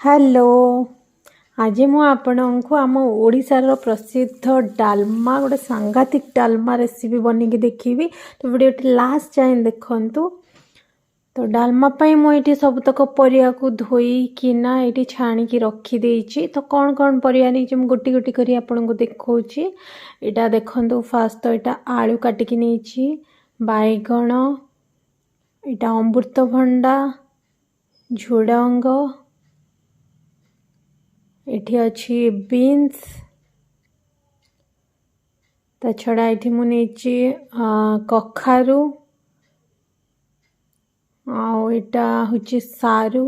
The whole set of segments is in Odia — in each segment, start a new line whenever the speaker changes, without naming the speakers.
ହ୍ୟାଲୋ, ଆଜି ମୁଁ ଆପଣଙ୍କୁ ଆମ ଓଡ଼ିଶାର ପ୍ରସିଦ୍ଧ ଡାଲମା, ଗୋଟେ ସାଂଘାତିକ ଡାଲମା ରେସିପି ବନେଇକି ଦେଖେଇବି। ତ ଭିଡ଼ିଓଟି ଲାଷ୍ଟ ଯାଏଁ ଦେଖନ୍ତୁ। ତ ଡାଲମା ପାଇଁ ମୁଁ ଏଇଠି ସବୁତକ ପରିବାକୁ ଧୋଇକିନା ଏଇଠି ଛାଣିକି ରଖିଦେଇଛି। ତ କ'ଣ କ'ଣ ପରିବା ନେଇଛି, ମୁଁ ଗୋଟି ଗୋଟି କରି ଆପଣଙ୍କୁ ଦେଖାଉଛି। ଏଇଟା ଦେଖନ୍ତୁ, ଫାଷ୍ଟ ତ ଏଇଟା ଆଳୁ କାଟିକି ନେଇଛି, ବାଇଗଣ, ଏଇଟା ଅମୃତଭଣ୍ଡା, ଝୁଡ଼ଙ୍ଗ, ଏଠି ଅଛି ବିନ୍ସ। ତା ଛଡ଼ା ଏଠି ମୁଁ ନେଇଛି କଖାରୁ, ଆଉ ଏଇଟା ହେଉଛି ସାରୁ,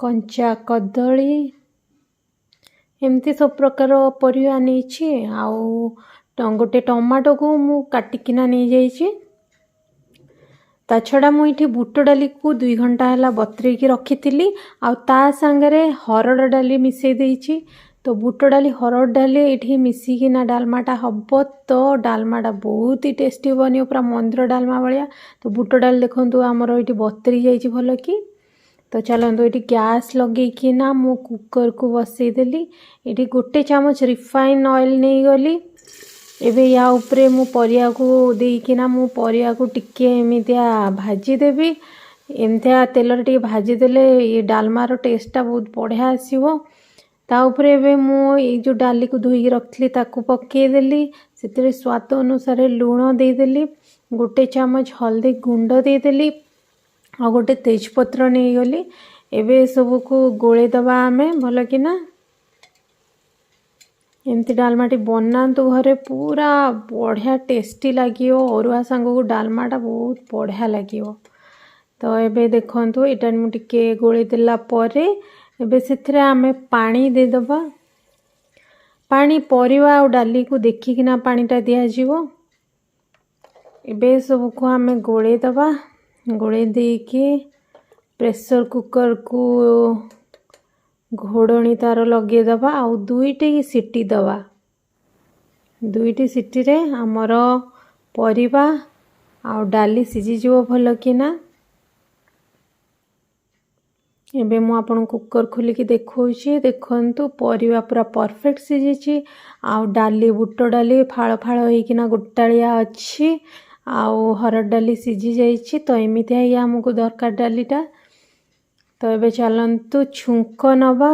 କଞ୍ଚା କଦଳୀ, ଏମିତି ସବୁ ପ୍ରକାର ପରିବା ନେଇଛି। ଆଉ ଗୋଟେ ଟମାଟୋକୁ ମୁଁ କାଟିକିନା ନେଇଯାଇଛି। ତା ଛଡ଼ା ମୁଁ ଏଇଠି ବୁଟ ଡାଲିକୁ 2 ଘଣ୍ଟା ହେଲା ବତୁରେଇକି ରଖିଥିଲି, ଆଉ ତା ସାଙ୍ଗରେ ହରଡ଼ ଡାଲି ମିଶାଇ ଦେଇଛି। ତ ବୁଟ ଡାଲି, ହରଡ଼ ଡାଲି ଏଇଠି ମିଶିକିନା ଡାଲମାଟା ହେବ, ତ ଡାଲମାଟା ବହୁତ ହି ଟେଷ୍ଟି ବନିବ, ପୁରା ମନ୍ଦିର ଡାଲମା ଭଳିଆ। ତ ବୁଟ ଡାଲି ଦେଖନ୍ତୁ, ଆମର ଏଇଠି ବତୁରି ଯାଇଛି ଭଲ କି। ତ ଚାଲନ୍ତୁ, ଏଇଠି ଗ୍ୟାସ୍ ଲଗେଇକିନା ମୁଁ କୁକର୍କୁ ବସେଇଦେଲି। ଏଇଠି ଗୋଟେ ଚାମଚ ରିଫାଇନ୍ ଅଏଲ୍ ନେଇଗଲି। ଏବେ ୟା ଉପରେ ମୁଁ ପରିବାକୁ ଦେଇକିନା ମୁଁ ପରିବାକୁ ଟିକେ ଏମିତିଆ ଭାଜିଦେବି। ଏମିତିଆ ତେଲରେ ଟିକେ ଭାଜିଦେଲେ ଏ ଡାଲମାର ଟେଷ୍ଟଟା ବହୁତ ବଢ଼ିଆ ଆସିବ। ତା ଉପରେ ଏବେ ମୁଁ ଏଇ ଯେଉଁ ଡାଲିକୁ ଧୋଇକି ରଖିଥିଲି, ତାକୁ ପକାଇଦେଲି। ସେଥିରେ ସ୍ୱାଦ ଅନୁସାରେ ଲୁଣ ଦେଇଦେଲି, ଗୋଟେ ଚାମଚ ହଳଦୀ ଗୁଣ୍ଡ ଦେଇଦେଲି, ଆଉ ଗୋଟେ ତେଜପତ୍ର ନେଇଗଲି। ଏବେ ଏସବୁକୁ ଗୋଳେଇ ଦେବା ଆମେ ଭଲକିନା। ଏମିତି ଡାଲମାଟି ବନାନ୍ତୁ ଘରେ, ପୁରା ବଢ଼ିଆ ଟେଷ୍ଟି ଲାଗିବ। ଅରୁଆ ସାଙ୍ଗକୁ ଡାଲମାଟା ବହୁତ ବଢ଼ିଆ ଲାଗିବ। ତ ଏବେ ଦେଖନ୍ତୁ, ଏଇଟା ମୁଁ ଟିକେ ଗୋଳେଇ ଦେଲା ପରେ ଏବେ ସେଥିରେ ଆମେ ପାଣି ଦେଇଦେବା। ପାଣି ପରିବା ଆଉ ଡାଲିକୁ ଦେଖିକିନା ପାଣିଟା ଦିଆଯିବ। ଏବେ ଏସବୁକୁ ଆମେ ଗୋଳେଇ ଦେବା। ଗୋଳେଇ ଦେଇକି ପ୍ରେସର କୁକରକୁ ଘୋଡ଼ଣୀ ତାର ଲଗେଇଦେବା ଆଉ ଦୁଇଟି ସିଟି ଦେବା। ଦୁଇଟି ସିଟିରେ ଆମର ପରିବା ଆଉ ଡାଲି ସିଝିଯିବ ଭଲ କିନା। ଏବେ ମୁଁ ଆପଣଙ୍କୁ କୁକର୍ ଖୋଲିକି ଦେଖାଉଛି। ଦେଖନ୍ତୁ, ପରିବା ପୁରା ପରଫେକ୍ଟ ସିଝିଛି ଆଉ ଡାଲି, ବୁଟ ଡାଲି ଫାଳ ଫାଳ ହେଇକିନା ଗୋଟାଳିଆ ଅଛି, ଆଉ ହରଡ଼ ଡାଲି ସିଝି ଯାଇଛି। ତ ଏମିତିଆ ହିଁ ଆମକୁ ଦରକାର ଡାଲିଟା। ତ ଏବେ ଚାଲନ୍ତୁ ଛୁଙ୍କ ନେବା।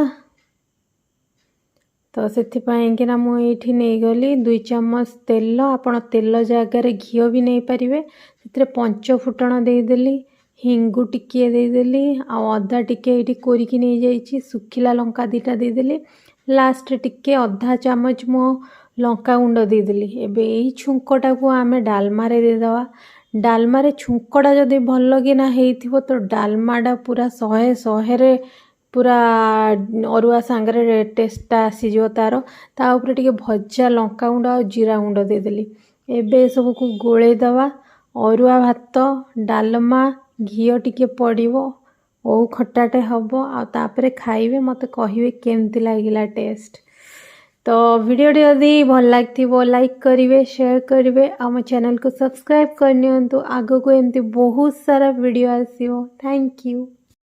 ତ ସେଥିପାଇଁକିନା ମୁଁ ଏଇଠି ନେଇଗଲି 2 ଚାମଚ ତେଲ। ଆପଣ ତେଲ ଜାଗାରେ ଘିଅ ବି ନେଇପାରିବେ। ସେଥିରେ ପଞ୍ଚ ଫୁଟଣ ଦେଇଦେଲି, ହିଙ୍ଗୁ ଟିକିଏ ଦେଇଦେଲି, ଆଉ ଅଦା ଟିକେ ଏଇଠି କୋରିକି ନେଇଯାଇଛି, ଶୁଖିଲା ଲଙ୍କା ଦୁଇଟା ଦେଇଦେଲି। ଲାଷ୍ଟରେ ଟିକେ ଅଧା ଚାମଚ ମୁଁ ଲଙ୍କା ଗୁଣ୍ଡ ଦେଇଦେଲି। ଏବେ ଏଇ ଛୁଙ୍କଟାକୁ ଆମେ ଡାଲମାରେ ଦେଇଦେବା। ଡାଲମାରେ ଛୁଙ୍କଟା ଯଦି ଭଲକିନା ହେଇଥିବ, ତ ଡାଲମାଟା ପୁରା 100 100ରେ ପୁରା ଅରୁଆ ସାଙ୍ଗରେ ଟେଷ୍ଟଟା ଆସିଯିବ ତାର। ତା ଉପରେ ଟିକେ ଭଜା ଲଙ୍କାଗୁଣ୍ଡ ଆଉ ଜିରା ଗୁଣ୍ଡ ଦେଇଦେଲି। ଏବେ ଏସବୁକୁ ଗୋଳେଇ ଦେବା। ଅରୁଆ ଭାତ, ଡାଲମା, ଘିଅ ଟିକେ ପଡ଼ିବ, ଓଉ ଖଟାଟେ ହେବ, ଆଉ ତାପରେ ଖାଇବେ, ମୋତେ କହିବେ କେମିତି ଲାଗିଲା ଟେଷ୍ଟ। ତ ଭିଡ଼ିଓଟି ଯଦି ଭଲ ଲାଗିଥିବ, ଲାଇକ୍ କରିବେ, ସେୟାର କରିବେ, ଆଉ ମୋ ଚ୍ୟାନେଲକୁ ସବସ୍କ୍ରାଇବ୍ କରିନିଅନ୍ତୁ। ଆଗକୁ ଏମିତି ବହୁତ ସାରା ଭିଡ଼ିଓ ଆସିବ। Thank you.